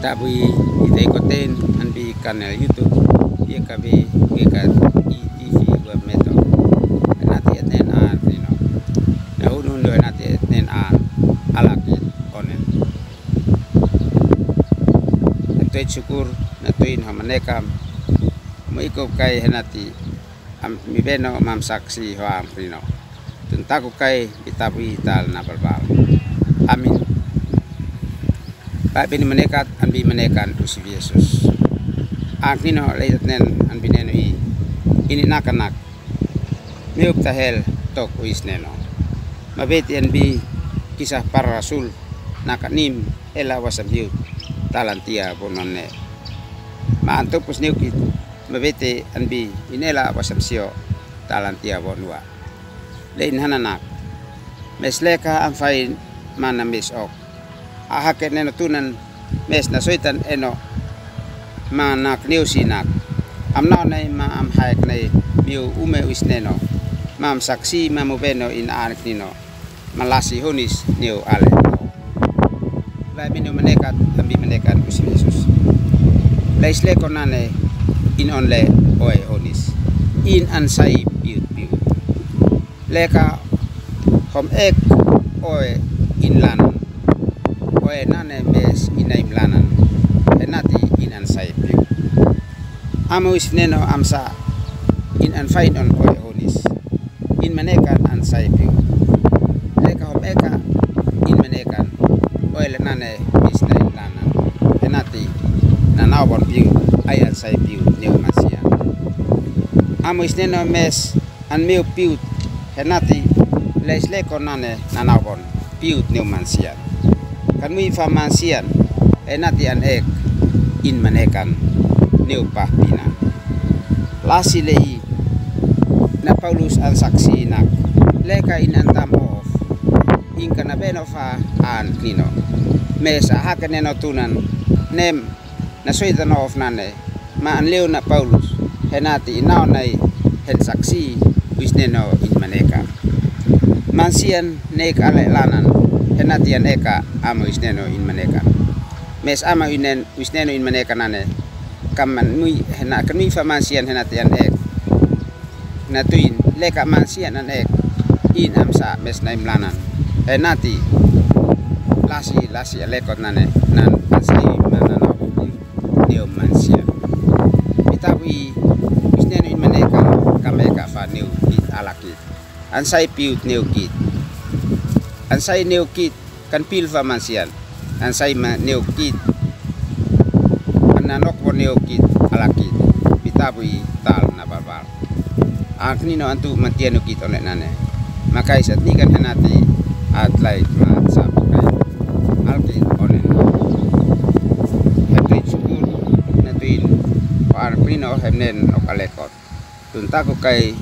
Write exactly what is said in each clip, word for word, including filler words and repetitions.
Tabu i, i tai koten an bi kanal YouTube, ye ka bi, ye ka i T V wa meto. Nati eten an, you know. Na unun do nati eten an, ala ki onen. Tuid sukur, na tuin hamanekam. Mo iko kai henati, am, mi beno mam saksi ho am Krino. Tun taku kai, bi tabu i tal na balbal. Amin. Ba bini manekat, an bi manekan usi Yesus. An Krino leitat nen, an bi neno i. Ini nakanak. Miup tahel tok uis neno. Mabeti an bi kisah para rasul. Nakanim ela wasam hiut. Talantia bonon ne. Ma an topus niukit. Mabeti an bi inela wasam sio. Talantia bonua. Lein hananak. Mes leka am fain mana mes ok. Ahake neno tunan mes na soitan eno. Ma nak neu sinak. Am nau nei ma am haek nei miu ume uis neno. Ma am saksi ma mu beno in an Krino. Ma lasi honis neu ale. Ba bini manekat, an bi manekan usi Yesus. Lais leko nane in on le oe honis. In an sai piut piut. Leka hom ek oe in lanan. Oe nane mes inaim lanan. Henati in an sai piut. Amo is neno am sa in an fain on oe honis. In manekan an sai piut. Leka hom eka in manekan. Oe le nane is naim lanan. Henati na nau bon piut. Ai an sai piut neu mansian. Amo is neno mes an miu piut, henati lais leko nane na nau bon piut neu mansian. Kan mui fa mansian, henati an ek in manekan neu pah pinan. Lasi le i na Paulus an saksi inak, leka in an tam of, in kana beno fa an Krino. Mes ahake neno tunan, nem na soitan of nane, ma an leu na Paulus, henati inau nai hen saksi, uis neno in manekan. Mansian neik ale lanan, henati an eka amo uis neno in manekan. Mes amo inen, uis neno in manekan nane, kaman mui, hena, kan mui fa mansian henati an ek. Na tuin, leka mansian an ek, in am sa mes naim lanan. Henati, lasi, lasi a lekot nane, nan, an sai ma nanau. Neu mansian. Bi tabu i, uis neno in manekan, kam eka fa neu kit ala kit. An sai piut neu kit. An sai neu kit, kan pil fa mansian. An sai ma neu kit. An na nok bo neu kit, ala kit. Bi tabu i tal na balbal. An Krino antu mantian neu kit one nane. Makai sat ni kan henati at lai ma sa pakai. Alkin onen. Hem tuin sukur, na tuin. Ko an Krino hem nen ok a lekot. Tun taku kai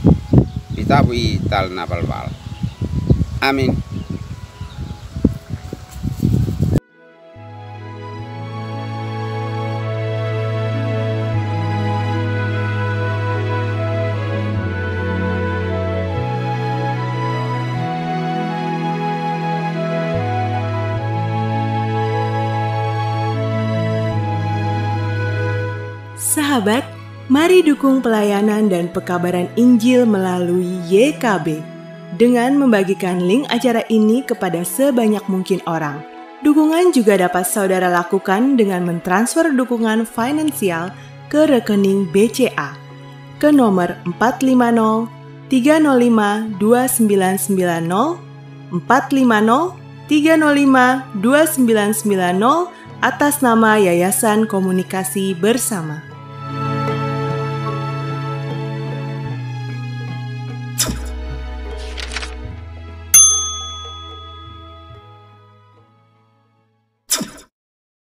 bi tabu i tal na balbal. Amin. Sahabat, mari dukung pelayanan dan pekabaran Injil melalui Y K B dengan membagikan link acara ini kepada sebanyak mungkin orang. Dukungan juga dapat saudara lakukan dengan mentransfer dukungan finansial ke rekening B C A ke nomor empat lima nol tiga nol lima dua sembilan sembilan nol, empat lima nol tiga nol lima dua sembilan sembilan nol, atas nama Yayasan Komunikasi Bersama.